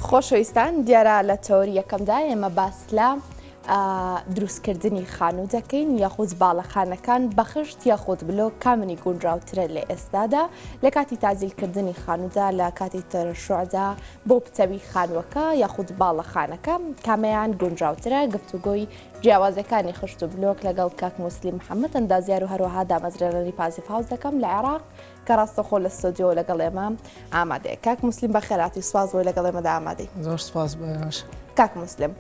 خۆشەویستان دیارە لە تەوەری یەکەمدا ئێمە باس لە دروستکردنی خانوو دەکەین یاخود باڵەخانەکان بەخشت یاخود بلۆک کامنی گونجاوترە لە ئێستادا لە کاتی تازیلکردنی خانوودا لە کاتی تەرەشوعدا بۆ پتەوی خانووەکە یاخود باڵەخانەکە کامەیان گونجاوترە گفتوگۆی جیاوازەکانی خشت و بلۆک لەگەڵ کاک موسلیم محەممەد ئەندازیار و هەروەها دامەزرێنەری پازیف هاوس دەکەم لە عێراق کە ڕاستەخۆ لە ستۆدیۆ لەگەڵ ئێمە ئامادەیە. کاک موسلیم بەخێرهاتی سوپاس بۆی لەگەڵ ئێمەدا ئامادەی. زۆر سوپاس بۆ ئێوەش. کاک موسلیم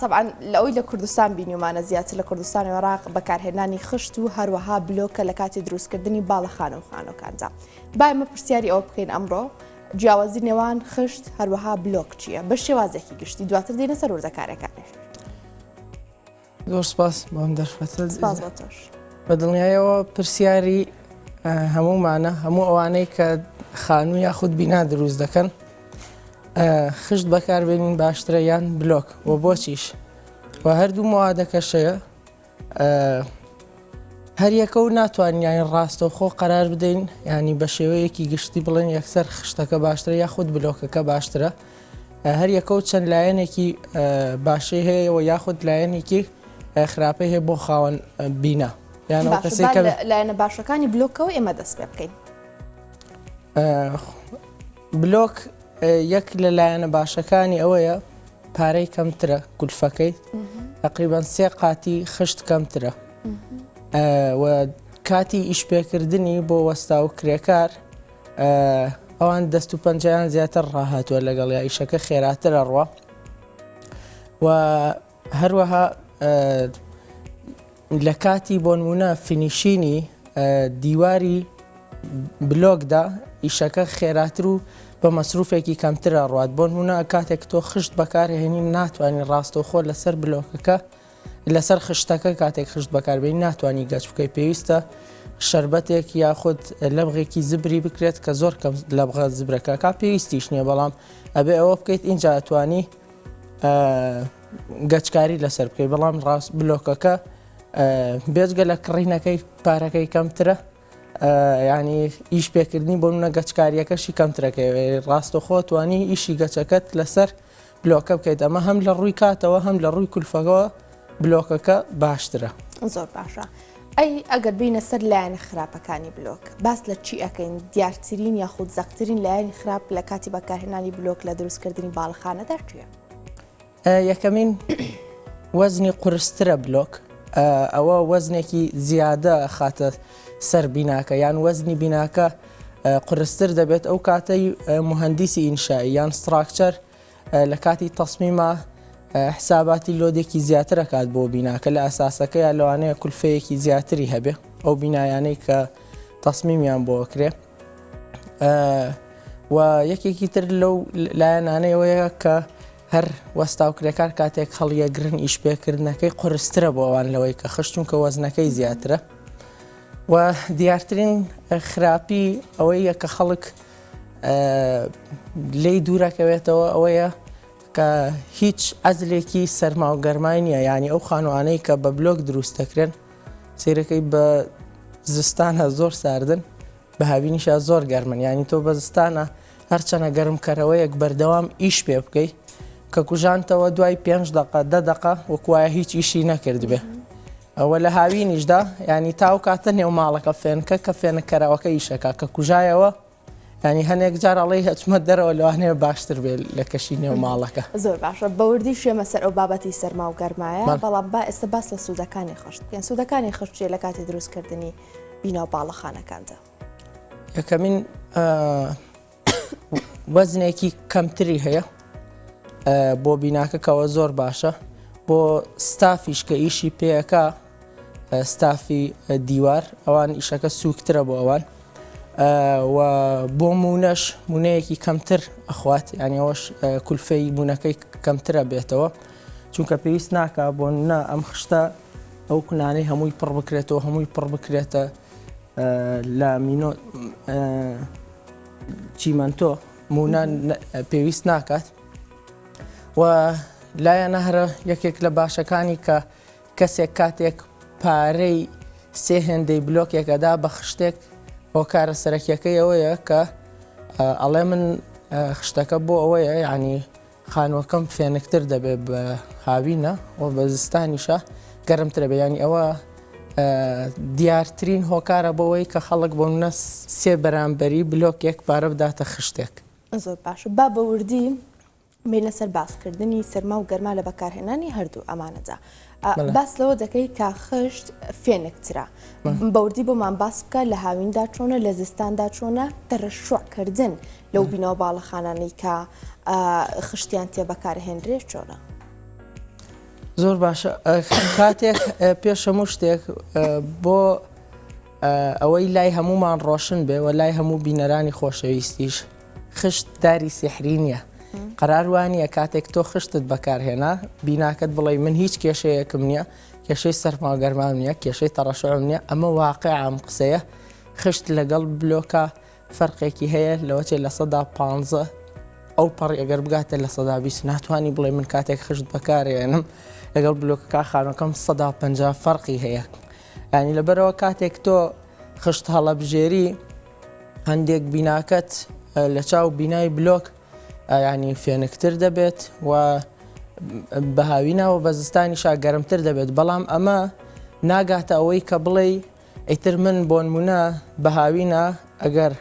تەبعەن لە ئەوی لە کوردستان بینیومانە زیاتر لە کوردستان و عێراق بەکارهێنانی خشت و هەروەها بلۆکە لە کاتی دروستکردنی باڵەخانە و خانووەکاندا. با ئێمە پرسیاری ئەوە بکەین ئەمڕۆ جیاوازی نێوان خشت هەروەها بلۆک چییە بە شێوازێکی گشتی دواتر دێنە سەر وردەکارەکانیش. زۆر سپاس بۆ ئەم دەرفەتە. سپاس بۆ تۆش. بە دڵنیایەوە پرسیاری هەموومانە هەموو ئەوانەی کە خانوو یاخود بینا دروست دەکەن خشت بەکاربێنین باشترە یان بلۆک و بۆچیش و هەردوو موادەکەشەیە هەریەکە و ناتوانین یانی ڕاستەوخۆ قەرار بدەین ینی بە شێوەیەکی گشتی بڵێن یەکسەر خشتەکە باشترە یاخود بلۆکەکە باشترە هەریەکە و چەند لایەنێکی باشی هەیە و یاخود لایەنێکی خراپەی هەیە بۆ خاوەن بینا یان ئەو کەسێک کە لایەنە باشەکانی بلۆکەوە ئێمە دەست پێ بکەین. بلۆک یەک لە لایەنە باشەکانی ئەوەیە پارەی کەمترە کولفەکەی تقریبان سێ قاتی خشت کەمترە و کاتی ئیشپێکردنی بۆ وەستا و کرێکار ئەوان دەست و پەنجەیان زیاتر ڕاهاتووە لەگەڵ یا ئیشەکە خێراترە ڕوە و هەروەها لە کاتی بۆنمونە finishing ی دیواری بلۆکدا ئیشەکە خێراتر و بە مەسروفێکی کەمتر ئەڕوات بۆنمونە کاتێک تۆ خشت بەکارهێنی ناتوانانی ڕاستەوخۆ لەسەر بلۆکەکە لەسەر خشتەکە کاتێک خشت بەکاربێنی ناتوانانی گەچ بکەی پێویستە شربەتێک یاخود لەبغێکی زبری بکرێت کە زۆر کەم لەبغە زبرەکە کا پێویستیش نییە بەڵام ئەبێ ئەوە بکەیت اینجا ئەتوانی گەچکاری لەسەر بکەیت بەڵام ڕاست بلۆکەکە بێجگە لە کڕینەکەی پارەکەی کەمترە ینی ئیش پێکردنی بۆ منە گەچکاریەکەشی کەمترەکەی ڕاستەخۆ توانی ئیشی گەچەکەت لەسەر بلۆکە بکەیت ئەمە هەم لە ڕووی کاتەوە هەم لە ڕووی کولفەکەوە بلۆکەکە باشترە. زۆر باشە ئەی ئەگەر بینە سەر لایەنە خراپەکانی بلۆک باس لە چی ئەکەین دیارترین یاخود زەقترین لایەنی خراپ لە کاتی بەکارهێنانی بلۆک لە دروستکردنی باڵەخانەدا چییە؟ یەکەمین وەزنی قورسترە بلۆک ئەوە وەزنێکی زیادە خاتە سەر بیناکە یان وەزنی بیناکە قورستر دەبێت ئەو کاتەی مهندسی ئینشایی یان structure لە کاتی تەسمیما حساباتی load ێکی زیاتر ئەکات بۆ بیناکە لە ئەساسەکەیا لەوانەیە کولفەیەکی زیاتری هەبێ ئەو بینایانەی کە تەسمیمیان بۆ ئەکرێ و یەکێکی تر لەو لایەنانەیەوەیە کە هەر وەستا و کرێکار کاتێک هەڵیەگرن ئیشپێکردنەکەی قورسترە بۆ ئەوان لەوەی کە خشت چونکە وەزنەکەی زیاترە و دیارترین خراپی ئەوەیە کە خەڵک لێی دوورەکەوێتەوە ئەوەیە کە هیچ عەزلێکی سەرما و گەرمای نییە یعنی ئەو خانوانەی کە بە بلۆک دروست دەکرێن سیرەکەی بە زستانە زۆر ساردن بە هاوینیشا زۆر گەرمن یعنی تۆ بە زستانە هەرچەنە گەرمکەرەوەیەک بەردەوام ئیش پێ بکەی کە کوژانتەوە دوای پێنج دقە دە دقە وەکوایە هیچ ئیشی نەکردبێ ئەوە لە هاوینیشدا ینی تاو کاتە نێو ماڵەکە فێنکە کە فێنکەرەوەکە ئیشەکە کە کوژایەوە ینی هەنێک جار ئەڵێی هەچمە دەرەوە لەوانەیە باشتر بێت لە کەشی نێو ماڵەکە. زۆر باشە بەوردی شێمە سەر ئەو بابەتی سەرما و گەرمایە بەڵام با ئێستا باس لە سوودەکانی خشت بکەین سوودەکانی خشت چیە لە کاتی دروستکردنی بینا و باڵەخانەکاندا؟ یەکەمین وەزنێکی کەمتری هەیە بۆ بیناکە کەەوە زۆر باشە بۆ ستافیش کە ئیشی پێەکە ستافی دیوار ئەوان ئیشەکە سووکترە بۆ ئەوان و بۆ مونەش مونەیەکی کەمتر ئەخوات یعنی ئەوەش کولفەی مونەکەی کەمترە بێتەوە چونکە پێویست ناکە بۆ نا ئەم خشتە ئەو کونانەی هەمووی پڕ بکرێتەوە هەمووی پڕ بکرێتە لە مینۆ چیمەنتۆ مونە پێویست ناکات و لایەنە هەرە یەکێک لە باشەکانی کە کەسێک کاتێک پارەی سێ هێندەی بلۆکێک ئەدا بە خشتێک هۆکارە سەرەکیەکەی ئەوەیە کە ئەڵێ من خشتەکە بۆ ئەوەیە یعنی. خانووەکەم فێنکتر دەبێت بە هاوینە و بە زستانیشە گەرمترە بێ ینی ئەوە دیارترین هۆکارە بۆەوەی کە خەڵک بۆ منە سێ بەرامبەری بلۆکێک پارە بداتە خشتێک. زۆر باشە با بە وردی بێینە سەر باسکردنی سەرما و گەرما لە بەکارهێنانی هەردوو ئەمانەدا. باس لەوە دەکەی کە خشت فێنکترە. بەوردی بۆمان باس بکە لە هاویندا چۆنە لە زستاندا چۆنە تەرەشوعکردن لەو بیناو باڵەخانانەی کە خشتیان تێ بەکارهێنرێ چۆنە؟ زۆر باشە کاتێک پێش هەموو شتێک بۆ ئەوەی لای هەمومان ڕۆشن بێ و لای هەموو بینەرانی خۆشەویستیش خشت داری سیحری نییە قەرار وانە کاتێک تۆ خشتت بەکارهێنا بیناکەت بڵێ من هیچ کێشەیەکم نییە کێشەی سەرما و گەرمام نییە کێشەی تەڕەشعم نییە ئەمە واقع ئەم قسەیە خشت لەگەڵ بلۆکە فەرقێکی هەیە لەوەچێ 15% ئەو پەڕی ئەگەر بگاتە 20% ناتوانانی بڵێ من کاتێک خشت بەکارێنم لەگەڵ بلۆکەکە خانەکەم 150 فەرقی هەیە ینی لەبەرەوە کاتێک تۆ خشت هەڵەبژێری هەندێک بیناکەت لە چاو بینای بلۆک ینی فێنکتر دەبێت و بە هاوینەوە بە زستانیشا گەرمتر دەبێت بەڵام ئەمە ناگاتە ئەوەی کە بڵێ ئیتر من بۆنمونە بە هاوینە ئەگەر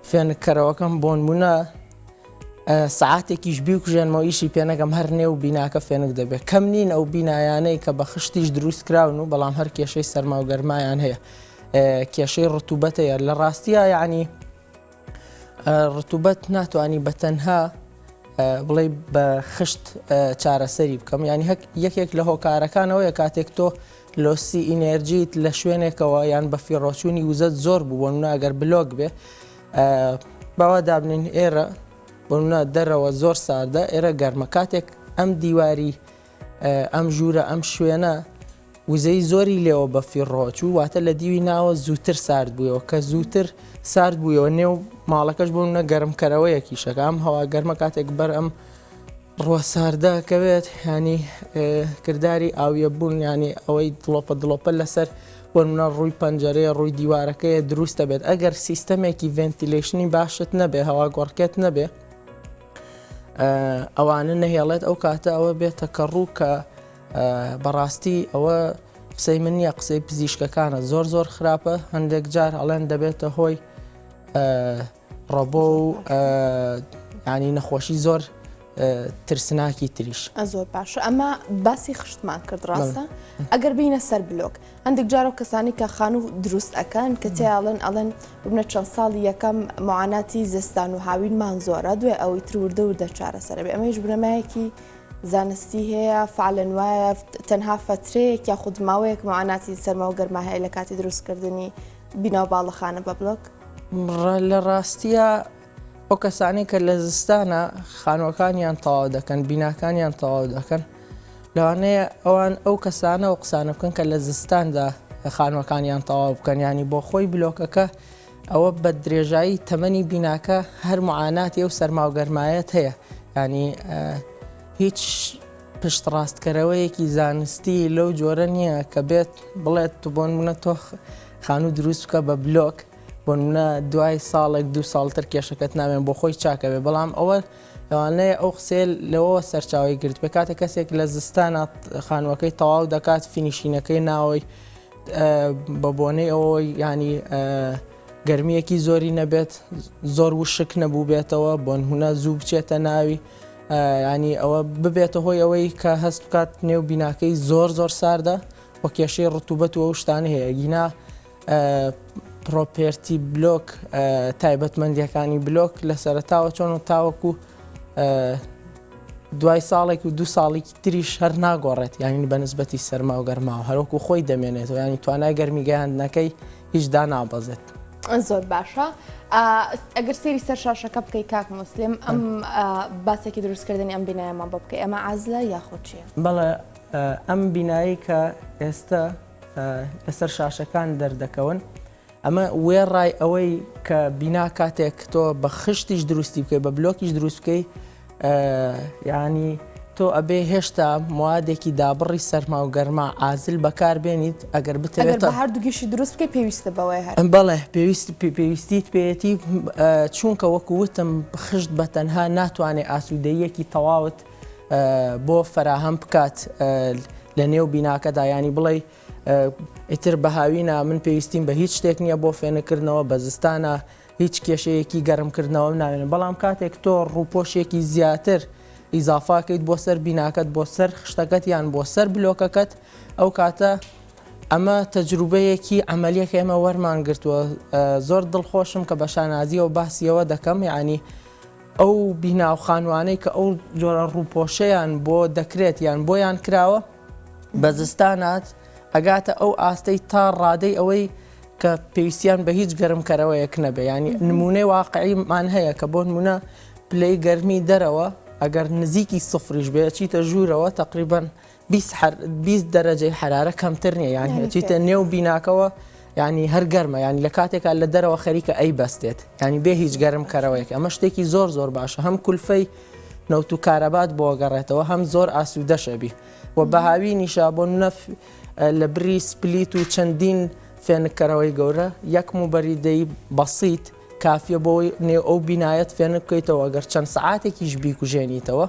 فێنککەرەوەکەم بۆنمونە سعاتێکیش بیوکژێنمەوە ئیشی پێنەکەم هەر نێو بیناکە فێنک دەبێت کەم نین ئەو بینایانەی کە بە خشتیش دروست کراون و بەڵام هەر کێشەی سەرما و گەرمایان هەیە کێشەی ڕتوبەت هەیە لە ڕاستیە یعنی ڕتوبەت ناتوانانی بە تەنها بڵێ بە خشت چارەسەری بکەم ینی هەک یەکێک لە هۆکارەکانەوەیە کاتێک تۆ loss ی energy ت لە شوێنێکەوە یان بە فیڕۆچوونی وزەت زۆر بوو بۆ ناگەر بلۆک بێ باوا دابنین ئێرە بۆ دەرەوە زۆر ساردە ئێرە گەرمە کاتێک ئەم دیواری ئەم ژوورە ئەم شوێنە وزەی زۆری لێوە بەفیڕۆ چوو واتە لە دیوی ناوە زووتر سارد بوویەوە کە زووتر سارد بوویەوە نێو ماڵەکەش بوون نە گەرمکەرەوەیەکیشەکە ئەم هەوا گەرمە کاتێک بەر ئەم ڕوە ساردە کەوێت ینی کرداری ئاویە بوون ینی ئەوەی دڵۆپە دڵۆپە لەسەر بۆ نمونە ڕووی پەنجەرەیە ڕووی دیوارەکەیە دروستە بێت ئەگەر سیستەمێکی ventilation ی باشت نەبێ هەوا گۆڕکێت نەبێ ئەوانە نەهێڵێت ئەو کاتە ئەوە بێتە کەڕوو کە بەڕاستی ئەوە قسەی من نییە قسەی پزیشکەکانە زۆر زۆر خراپە هەندێک جار ئەڵێن دەبێتە هۆی ڕەبۆ و ینی نەخۆشی زۆر ترسناکی تریش. زۆر باشە ئەمە باسی خشتمان کرد ڕاستە ئەگەر بینە سەر بلۆک هەندێک جارە کەسانی کە خانوو دروست ئەکەن کە تیاڵن ئەڵێن ببنە چەند ساڵی یەکەم معاناتی زستان و هاوینمان زۆرە دوای ئەوەی تر وردە وردە چارەسەرە بێ ئەمەیش بنەمایەکی زانستی هەیە فعلەن وایە تەنها فەترەیەک یاخود ماوەیەک معاناتی سەرما و گەرما هەیە لە کاتی دروستکردنی بینا و باڵەخانە بە بلۆک؟ لە ڕاستیە ئەو کەسانەی کە لە زستانە خانوەکانیان تەواو دەکەن بیناکانیان تەواو دەکەن لەوانەیە ئەوان ئەو کەسانە و قسانە بکەن کە لە زستاندا خانوەکانیان تەواو بکەن ینی بۆ خۆی بلۆکەکە ئەوە بە درێژایی تەمەنی بیناکە هەر معاناتی ئەو سەرما و گەرمایەت هەیە ینی هیچ پشتڕاستکەرەوەیەکی زانستی لەو جۆرە نییە کە بێت بڵێت تو بۆن منە تۆ خانوو دروست بکە بە بلۆک بۆ نمونە دوای ساڵێک دوو ساڵ تر کێشەکەت نامێن بۆ خۆی چاکە بێ بەڵام ئەوە لەوانەیە ئەو قسەیە لەوەوە سەرچاوی گرت بێ کاتێک کەسێک لە زستانە خانووەکەی تەواو دەکات finishing ەکەی ناوەی بە بۆنەی ئەوەی ینی گەرمیەکی زۆری نەبێت زۆر وشک نەبوو بێتەوە بۆنمونە زوو بچێتە ناوی ینی ئەوە ببێتە هۆی ئەوەی کە هەست بکات نێو بیناکەی زۆر زۆر ساردە و کێشەی ڕتوبەت و ئەو شتانە هەیە گینا property بلۆک تایبەتمەندیەکانی بلۆک لە سەرتاوە چۆن و تاوەکو دوای ساڵێک و دوو ساڵێکی تریش هەر ناگۆڕێت یانی بە نسبەتی سەرما و گەرماوە هەروەکو خۆی دەمێنێتەوە ینی توانای گەرمی گەیاندنەکەی هیچ دانابەزێت. زۆر باشە ئەگەر سەیری سەر شاشەکە بکەی کاک موسلیم ئەم باسێکی دروستکردنی ئەم بینایەمان بۆ بکەی ئەمە عەزلە یاخود چییە؟ بەڵێ ئەم بینایی کە ئێستا لەسەر شاشەکان دەردەکەون ئەمە وێڕای ئەوەی کە بینا کاتێک تۆ بە خشتیش دروستی بکەی بە بلۆکیش دروست بکەی ینی. تۆ ئەبێ هێشتا موادێکی دابڕی سەرما و گەرما عازل بەکار بێنیت ئەگەر بتەوێت ئەگەر بە هەردووکیشی دروست بکەی پێویستە بەوەیە هەر. بەڵێ پێویست پێویستیت پێیەتی چونکە وەکو وتم خشت بە تەنها ناتوانێ ئاسوودەییەکی تەواوت بۆ فەراهەم بکات لە نێو بیناکەدا ینی بڵێ ئیتر بە هاوینە من پێویستیم بە هیچ شتێک نییە بۆ فێنکردنەوە بە زستانە هیچ کێشەیەکی گەرمکردنەوەم ناوێنە بەڵام کاتێک تۆ ڕووپۆشێکی زیاتر ئیزافاکەیت بۆ سەر بیناکەت بۆ سەر خشتەکەت یان بۆ سەر بلۆکەکەت ئەو کاتە ئەمە تەجروبەیەکی عملیەکە ئێمە وەرمان گرتووە زۆر دڵخۆشم کە بە شانازیەوە باسیەوە دەکەم یعنی ئەو بینا و خانوانەی کە ئەو جۆرە ڕووپۆشەیان بۆ دەکرێت یان بۆیان کراوە بە زستانات ئەگاتە ئەو ئاستەی تا ڕادەی ئەوەی کە پێویستیان بە هیچ گەرمکەرەوەیەک نەبێ ینی نمونەی واقعیمان هەیە کە بۆ نمونە پلەی گەرمی دەرەوە ئەگەر نزیکی سفریش بێ چیتە ژوورەوە تقریبان 20 دەرەجەی حرارە کەمتر نییە یان چیتە نێو بیناکەوە ینی هەر گەرمە ینی لە کاتێکا لە دەرەوە خەریکە ئەی بەستێت ینی بێ هیچ گەرم کەرەوەیەک ئەمە شتێکی زۆر زۆر باشە هەم کولفەی نەوت و کارەبات بۆ گەڕێتەوە هەم زۆر ئاسوودەشەبی و بە هاوینیشا بۆ نمونە لە بری split و چەندین فێنککەرەوەی گەورە یەک موبەریدەی بەسیت کافیە بۆی نێو ئەو بینایەت فێنک بکەیتەوە گەر چەند سعاتێکیش بیکوژێنیتەوە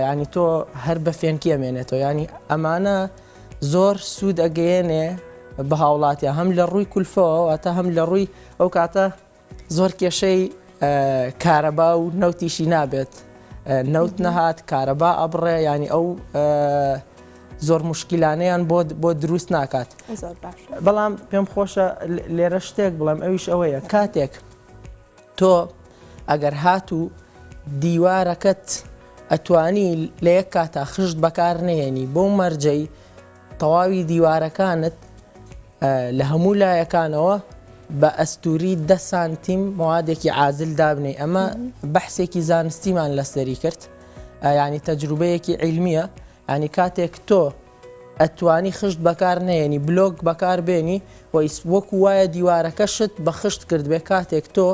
ینی تۆ هەر بە فێنکی ئەمێنێتەوە ینی ئەمانە زۆر سوود ئەگەیەنێ بە هاوڵاتیان هەم لە ڕووی کولفەوە واتە هەم لە ڕووی ئەو کاتە زۆر کێشەی کارەبا و نەوتیشی نابێت نەوت نەهات کارەبا ئەبڕێ ینی ئەو زۆر مشکلانەیان بۆ بۆ دروست ناکات بەڵام پێم خۆشە لێرە شتێک بڵێم ئەویش ئەوەیە کاتێک تۆ ئەگەر هات و دیوارەکەت ئەتوانی لە یەک کاتا خشت بەکار نهێنی بۆ مەرجەی تەواوی دیوارەکانت لە هەموو لایەکانەوە بە ئەستوری دە سانتیم موادێکی عازل دابنێی ئەمە بەحسێکی زانستیمان لەسەری کرد ینی تەجروبەیەکی عیلمیە ینی کاتێک تۆ ئەتوانی خشت بەکار نەیەنی بلۆک بەکار بێنی و وەکو وایە دیوارەکەشت بە خشت کرد بێ کاتێک تۆ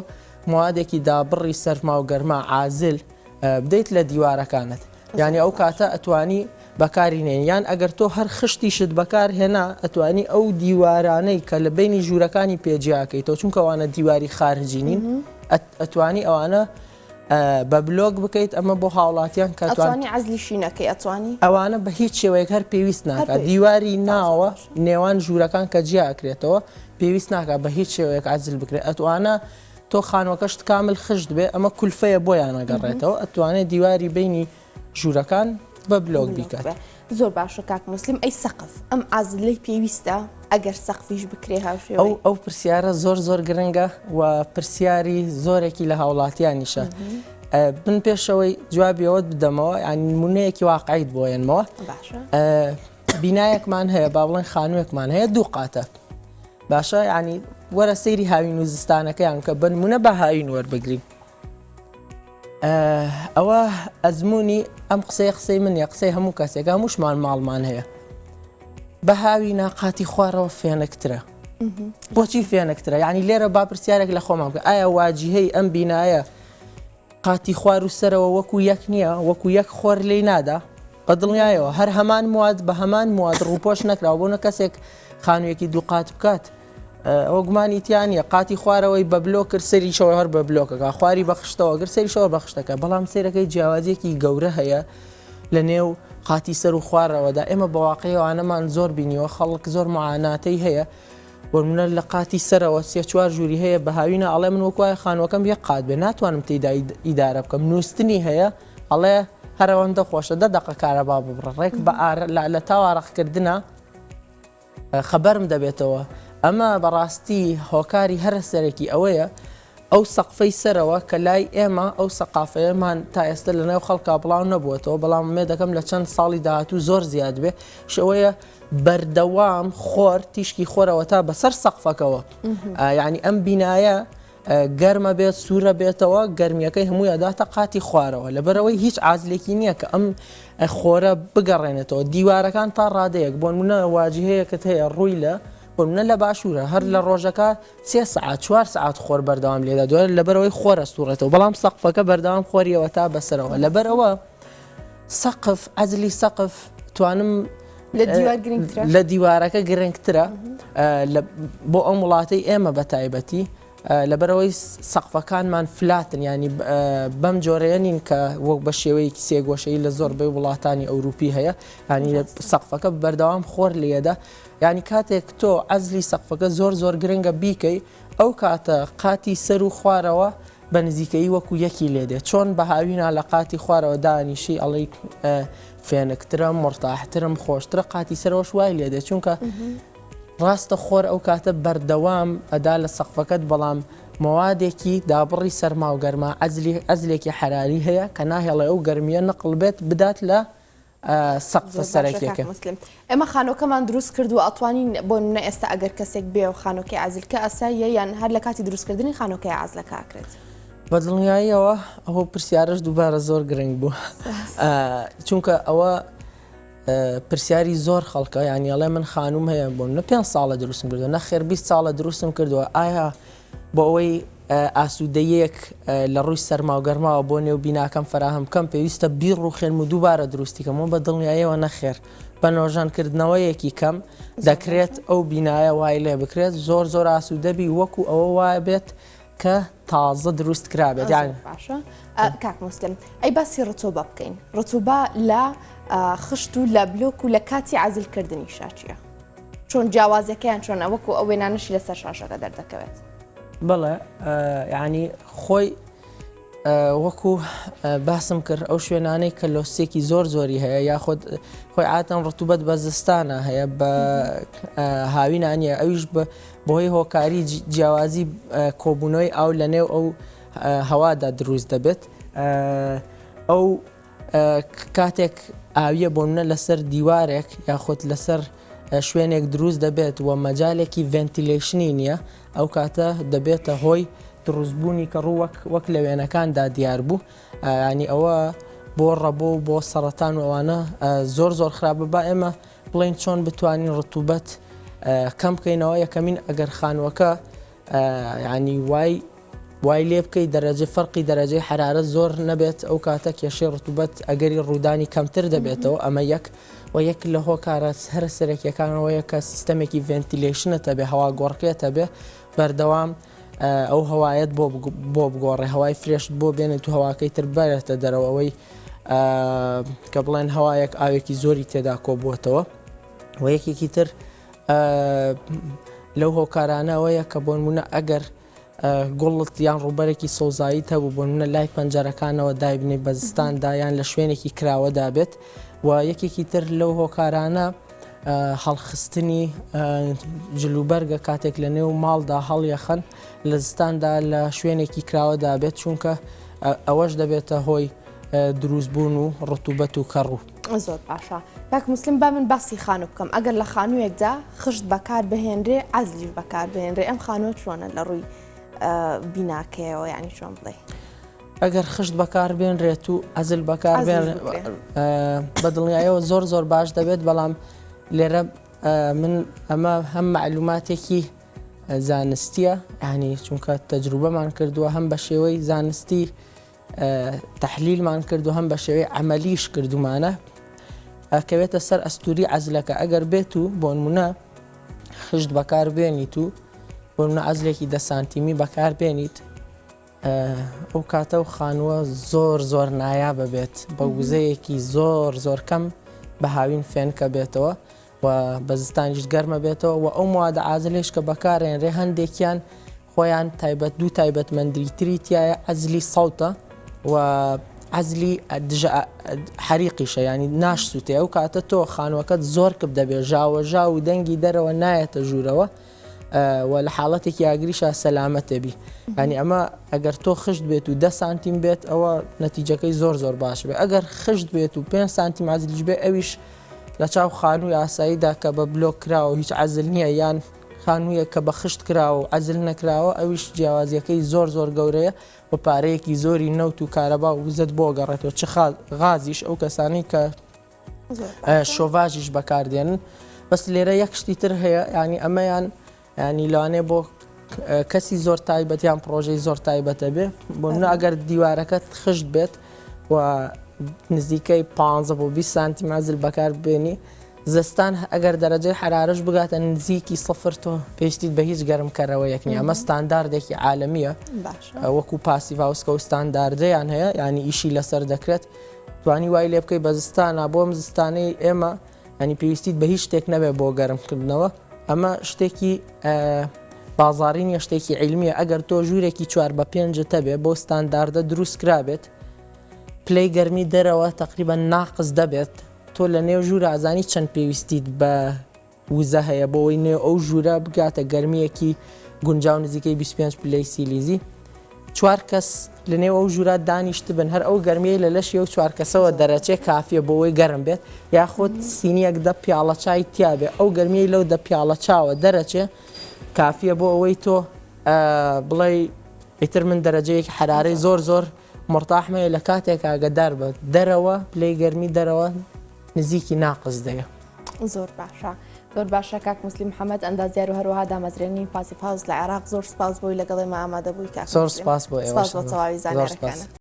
موادێکی دابڕی سەرما و گەرما عازل بدەیت لە دیوارەکانت یانی ئەو کاتە ئەتوانی بەکاری نێنی یان ئەگەر تۆ هەر خشتیشت بەکار هێنا ئەتوانی ئەو دیوارانەی کە لە بینی ژوورەکانی پێجیاکەیتەوە چونکە ئەوانە دیواری خارجی نین ئەتوانی ئەوانە بە بلۆک بکەیت ئەمە بۆ هاوڵاتیان کە ئەتوانی عەزلیشی نەکەی ئەتوانی ئەوانە بە هیچ شێوەیەک هەر پێویست ناکات دیواری ناوە نێوان ژوورەکان کە جیا ئەکرێتەوە پێویست ناکات بە هیچ شێوەیەک عەزل بکرێت ئەتوانە تۆ خانوەکەشت کامل خشت بێ ئەمە کولفەیە بۆیان ئەگەڕێتەوە ئەتوانێت دیواری بینی ژوورەکان بە بلۆک بیکات. زۆر باشە کاک موسلیم ئەی سەقف ئەم عازلەی پێویستە ئەگەر سەقفیش بکرێ هاوشێوەی؟ ئەو ئەو پرسیارە زۆر زۆر گرنگە و پرسیاری زۆرێکی لە هاوڵاتیانیشە من پێشەوەی جوابی ئەوەت بدەمەوە یان نمونەیەکی واقعیت بۆ یەنمەوە باشە بینایەکمان هەیە با بڵێن خانووێکمان هەیە دوو قاتە باشە ینی وەرە سەیری هاوین و زستانەکەیان کە بنمونە بە هاوین وەربگرین ئەوە ئەزمموی ئەم قسەی قسەی من یا قسەی هەموو کەسێک هەمووشمان ماڵمان هەیە بە هاوی ناقاتی خوارەوە فێنکترە بۆچی فێنکترە یعنی لێرە با پرسیارێک لە خۆمان بکە ئایا واجیهەی ئەم بینایە قاتی خوار و سەرەوە وەکو یەک نییە وەکو یەک خۆر لێی نادا بە دڵنیایەوە هەر هەمان مواد بە هەمان مواد ڕووپۆش نەکراوە بۆ نە کەسێک خانوویەکی دوو قات بکات ئەوە گومانی تیا نییە قاتی خوارەوەی بە بلۆک کرد سەری شەوە هەر بە بلۆکەکە خواری بە خشتەوە گر سەری شەوە بە خشتەکە بەڵام سەیرەکەی جیاوازیەکی گەورە هەیە لە نێو قاتی سەر و خوارەوەدا ئێمە بە واقعیەوانەمان زۆر بینیوە خەڵک زۆر معاناتەی هەیە بۆ نمونە لە قاتی سەرەوە سێ چوار ژووری هەیە بە هاوینە ئەڵێ من وەک وایە خانووەکەم یەک قات بێ ناتوانم تێیدا ئیدارە بکەم نووستنی هەیە ئەڵێ هەرەوەندە خۆشە دە دەقە کارەبا ببڕە ڕێک بە لە تاوارەقکردە خەبەرم دەبێتەوە ئەمە بەڕاستی هۆکاری هەرە سەرەکی ئەوەیە ئەو سەقفەی سەرەوە کە لای ئێمە ئەو سەقافەیەمان تا ئێستا لە نێو خەڵکا بڵاو نەبووەتەوە بەڵام ئومێد دەکەم لە چەند ساڵی داهاتوو زۆر زیاد بێ شەوەیە بەردەوام خۆر تیشکی خۆرەوە تا بەسەر سەقفەکەوە یعنی ئەم بینایە گەرمە بێت سوورە بێتەوە گەرمیەکەی هەمووی ئەداتە قاتی خوارەوە لەبەرەوەی هیچ عازلێکی نییە کە ئەم خۆرە بگەڕێنێتەوە دیوارەکان تا ڕادەیەک بۆ نمونە واجهەیەکت هەیە ڕووی لە بۆ نمونە لە باشوورە هەر لە ڕۆژەکە سێ سەعات چوار سەعات خۆر بەردەوام لێدا دوای لەبەرەوەی خۆرە سوڕێتەوە بەڵام سەقفەکە بەردەوام خۆریەوە تا بەسەرەوە لەبەرەوە. سەقف عەزلی سەقف توانم لە دیوار گرنگترە لە دیوارەکە گرنگترە بۆ ئەم وڵاتەی ئێمە بە تایبەتی لەبەرەوەی سەقفەکانمان flat ن ینی بەم جۆرەیە نین کە وەک بە شێوەیەکی سێگۆشەی لە زۆربەی وڵاتانی ئەوروپی هەیە ینی سەقفەکە بەردەوام خۆر لێدە ینی کاتێک تۆ عەزلی سەقفەکە زۆر زۆر گرنگە بیکەی ئەو کاتە قاتی سەر و خوارەوە بە نزیکەیی وەکو یەکی لێ دێ چۆن بە هاوینا لە قاتی خوارەوە دانیشی ئەڵێی فێنکترم مڕتاحترم خۆشترە قاتی سەرەوەش وای لێ دێ چونکە ڕاستە خۆر ئەو کاتە بەردەوام ئەدا لە سەقفەکەت بەڵام مەوادێکی دابڕی سەرما و گەرما عەزلی عەزلێکی حەراری هەیە کە ناهێڵێ ئەو گەرمیە نقڵ بێت بدات لە سەقفە سەرەکیەکە. ئێمە خانۆکەمان دروست کردووە ئەتوانین بۆ نمونە ئێستا ئەگەر کەسێک بێ و خانۆکەی عەزل کە ئاساییە یان هەر لە کاتی دروستکردنی خانۆکەی عەزلەکە ئەکرێت؟ بە دڵنیاییەوە ئەوە پرسیارەش دووبارە زۆر گرنگ بوو چونکە ئەوە پرسیاری زۆر خەڵکە یان ئەڵێ من خانوم هەیە بۆ نە پێ ساڵە دروستم کردووە نەخێر 20 ساڵە دروستم کردووە ئایا بۆ ئەوەی ئاسوودەییەک لە ڕووی سەرما و گەرماوە بۆ نێو بیناکەم فەراهەم بکەم، پێویستە بیڕووخێنم و دووبارە دروستی کەمەوە؟ بە دڵنیاییەوە نەخێر. بە نۆژەنکردنەوەیەکی کەم دەکرێت ئەو بینایە وای لێ بکرێت زۆر زۆر ئاسوودە بی وەکو ئەوە وابێت کە تازە دروست کرابێت. یان باشە کاک موسلم ئەی باسی ڕتوبە بکەین. ڕتوبە لە خشت و لە بلۆک و لە کاتی عەزلکردنیشا چییە؟ چۆن جیاوازەکەیان چۆنە وەکو ئەو وێنانەشی لەسەر شاشەکە دەردەکەوێت؟ بەڵێ یعنی خۆی وەکو باسم کرد ئەو شوێنانەی کە لۆسێکی زۆر زۆری هەیە یاخود خۆی عاتەن ڕتوبەت بە زستانە هەیە بە هاوینانە ئەویش بە بۆی هۆکاری جیاوازی کۆبوونەوەی ئاو لە نێو ئەو هەوادا دروست دەبێت ئەو کاتێک ئاویە بۆنە لەسەر دیوارێک یاخود لەسەر شوێنێک دروست دەبێت و مەجالێکی ventilation ی نییە ئەو کاتە دەبێتە هۆی دروستبوونی کەڕوو وەک وەک لە وێنەکاندا دیار بوو ینی ئەوە بۆ ڕەبۆ و بۆ سەرەتان و ئەوانە زۆر زۆر خراپە با ئێمە بڵین چۆن بتوانین ڕتوبەت کەم بکەینەوە یەکەمین ئەگەر خانووەکە ینی وای وای لێ بکەیت دەرەجەی فەرقی دەرەجەی حەرارەت زۆر نەبێت ئەو کاتە کێشەی ڕتوبەت ئەگەری ڕوودانی کەمتر دەبێتەوە ئەمە یەک و یەک لە هۆکارە هەرە سەرەکیەکانەوەیە کە سیستەمێکی ventilation ت هەبێ هەوا گۆڕکێت هەبێ بەردەوام ئەو هەوایەت بۆ بۆ بگۆڕێ هەوای fresh ت بۆ بێنێت و هەواکەی تر بەرێتە دەرەوە ئەوەی کە بڵێن هەوایەک ئاوێکی زۆری تێدا کۆبووەتەوە و یەکێکی تر لەو هۆکارانە ئەوەیە کە بۆنمونە ئەگەر گوڵت یان ڕووبەرێکی سەوزاییت هەبوو بۆ نمونە لای پەنجەرەکانەوە دایبنێ بە زستاندا یان لە شوێنێکی کراوەدا بێت و یەکێکی تر لەو هۆکارانە هەڵخستنی جلوبەرگە کاتێک لە نێو ماڵدا هەڵیەخەن لە زستاندا لە شوێنێکی کراوەدا بێت چونکە ئەوەش دەبێتە هۆی دروستبوون و ڕتوبەت و کەڕوو. زۆر باشە کاک موسلم با من باسی خانوو بکەم ئەگەر لە خانوویەکدا خشت بەکار بهێنرێ عەزلیش بەکار بهێنرێ ئەم خانووە چۆنە لە ڕووی بیناکەیەوە یعنی چۆن بڵێ ئەگەر خشت بەکار بێنرێت و عەزل بەکار بە دڵنیایەوە زۆر زۆر باش دەبێت بەڵام لێرە من ئەمە هەم معلوماتێکی زانستیە ینی چونکە تەجروبەمان کردووە هەم بە شێوەی زانستی تەحلیلمان کرد و هەم بە شێوەی عەمەلیش کردومانە ئەکەوێتە سەر ئەستوری عەزلەکە ئەگەر بێت و بۆنمونە خشت بەکار بێنیت و بۆنمونە عەزلێکی دە سانتیمی بەکار بێنیت ئەو کاتە و خانووە زۆر زۆر نایابە بێت بە وزەیەکی زۆر زۆر کەم بە هاوین فێنکە بێتەوە و بە زستانیش گەرمە بێتەوە و ئەو موادە عازلەیش کە بەکارێنرێ هەندێکیان خۆیان تایبەت دوو تایبەتمەندی تری تایە عەزلی سەوتە و عەزلی دژە حەریقیشە ینی ناش سووتێ ئەو کاتە تۆ خانوەکەت زۆر کپ دەبێت ژاوە ژاو و دەنگی دەرەوە نایەتە ژوورەوە و لە حاڵەتێکی ئاگریشا سەلامەتە بی ینی ئەمە ئەگەر تۆ خشت بێت و ده سانتیم بێت ئەوە نەتیجەکەی زۆر زۆر باش بێت ئەگەر خشت بێت و 5 سانتیم عەزلیش بێ ئەویش لە چاو خانووی ئاساییدا کە بە بلۆک کراوە و هیچ عەزل نییە یان خانوویەک کە بە خشت کراوە و عەزل نەکراوە ئەویش جیاوازییەکەی زۆر زۆر گەورەیە و پارەیەکی زۆری نەوت و کارەبا و وزەت بۆ گەڕێتەوە چ غازیش ئەو کەسانەی کە شۆڤاژیش بەکاردێنن بەس لێرە یەک شتی تر هەیە ینی ئەمەیان ینی لەوانەیە بۆ کەسی زۆر تایبەت یان پرۆژەی زۆر تایبەتە بێ بۆ منە ئەگەر دیوارەکەت خشت بێت و نزیکەی 15 بۆ 20 سانتیم عزل بەکار بێنی زستان ئەگەر دەرەجەی حرارەش بگاتە نزیکی سفر تۆ پێویستیت بە هیچ گەرمکەرەوەیەک نییە ئەمە ستانداردێکی عالەمیە وەکو Passive House کە و ستانداردەیان هەیە ینی ئیشی لەسەر دەکرێت توانی وای لێ بکەی بە زستانە بۆم زستانەی ئێمە ینی پێویستیت بە هیچ شتێک نەبێت بۆ گەرمکردنەوە ئەمە شتێکی بازاڕی نیە شتێکی عیلمیە ئەگەر تۆ ژوورێکی چوار بە پێنجت هەبێ بۆ ستانداردە دروست کرابێت پلەی گەرمی دەرەوە تقریبا ناقس دەبێت تۆ لە نێو ژوورە ئازانی چەند پێویستیت بە وزە هەیە بۆ ئەوەی نێو ئەو ژوورە بگاتە گەرمییەکی گونجاو نزیکەی 25 پلەی سیلیزی چوار کەس لە نێو ئەو ژوورە دانیشتبن هەر ئەو گەرمیەی لە لەشی ئەو چوار کەسەوە دەرەچێ کافیە بۆ ئەوەی گەرم بێت یاخود سینیەک دە پیاڵە چای تیابێ ئەو گەرمیەی لەو دە پیاڵە چاوە دەرەچێ کافیە بۆ ئەوەی تۆ بڵێ ئیتر من دەرەجەیەکی حرارەی زۆر زۆر مرتاحمەیە لە کاتێک ئاگدار بە دەرەوە پلەی گەرمی دەرەوە نزیکی ناقس دەیە. زۆر باشە زۆر باشە کاک موسلیم محەممەد ئەندازیار و هەروەها دامەزرێنی Passive House لە عێراق زۆر سپاس بۆی لەگەڵ ئێمە ئامادە بووی کاک زۆر سپاس بۆ ئێوە سپاس بۆ تەواوی زانیاریەکانت.